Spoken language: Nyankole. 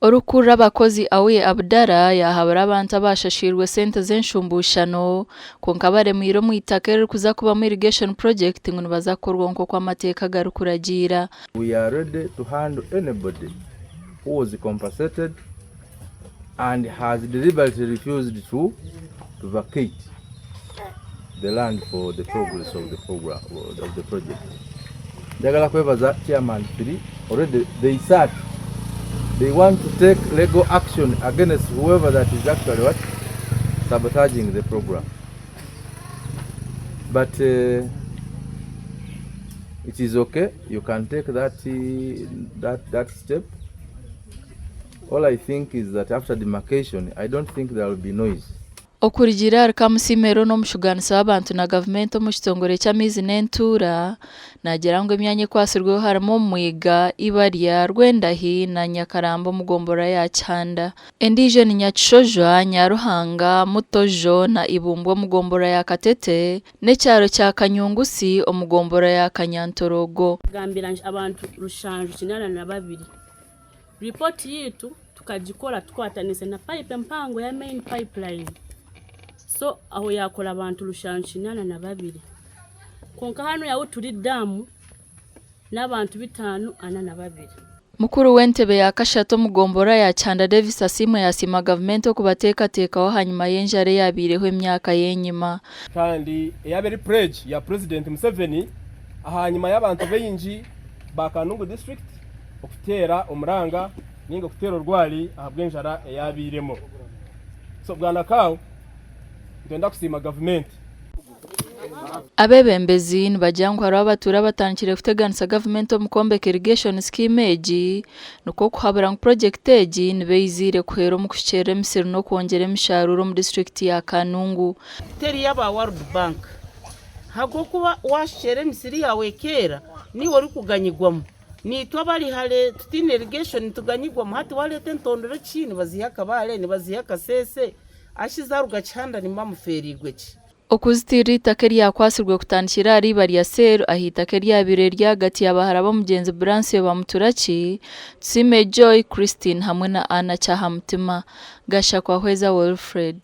Orikukurira abakozi Awiye Abdallah yaahabura abantu abaashashwirwe sente z'enshumbuushano kwonka baremwire omu itaka eririkuza kubamu irrigation project ngu nibaza kukorwaho nk'oku amateeka garikuragiira. We are ready to handle anybody who was compensated and has deliberately refused to vacate the land for the progress of the program of the project. Njagala kwebaza chairman Phiri already they sat they want to take legal action against whoever that is actually what sabotaging the program but it is okay you can take that step. All I think is that after demarcation I don't think there will be noise. Okurugiirira ahari Kamusiime Ron omushugaanisa w'abantu na gavumenti omu kitongore ky'amaizi n'entuura, naagira ngu emyanya ekwatsirweho harimu Omwiga, Ibarya, Rwendahi na Nyakaramba omu gomborora ya Kihanda. Endiijo ni Nyakishojwa, Nyaruhanga, Mutojo na Ibumbwa omu gomborora ya Katete n'ekyaro kya Kanyungusi omu gomborora ya Kanyantorogo. Gambira abantu 782. Ripooti yaitu tukagikora tukwatanise na pipe empango ya main pipeline so aho yakora abantu 782 kwonka hanu ahu turi daamu n'abantu 542. Mukuru w'entebe ya kashatu omu gomborora ya Kihanda Davis Asiimwe yasiima gavumenti okubateekateekaho ahanyima y'enjara eyabaireho emyaka y'enyima. Kandi eyaba eri pledge ya Purezidenti Museveni ahanyima y'abantu baingi ba Kanungu district okuteera omuranga ninga okuteera orwari ahabw'enjara eyabairemu. So Bwana Kawu nitwenda kusiima gavumenti. Abeebembezi nibagira ngu hariho abatuura abatandikire kuteganisa gavumenti omu kwombeka irrigation scheme egi nikwo kuhabura ngu purogyekiti egi niba eiziire kuhwera omu kuhikiirira emisiri n'okwongyera emisharuuro omu disiturikiti ya Kanungu. Teri y'aba World Bank ahabw'okuba waashukyera emisiri yaawe ekeera niiwe orikuganyirwamu. Naitwe abari hare tutaine irrigation nituganyirwamu. Hati waareeta entondore ki nibaziiha Kabale, nibaziiha Kasese, ashi zaaruga Kihanda nimuba mufeereirwe ki? Okuzitiirira eitaka eryakwatsirwe kutandikira ahari Ibarya Cell aha itaka eryabaire riri ahagati ya bahara b'omugyenzi Brancio Bamuturaki, Tusiime Joy Christine hamwe na Anna Kyahamutima. Gashakwa Hweza Wilfred.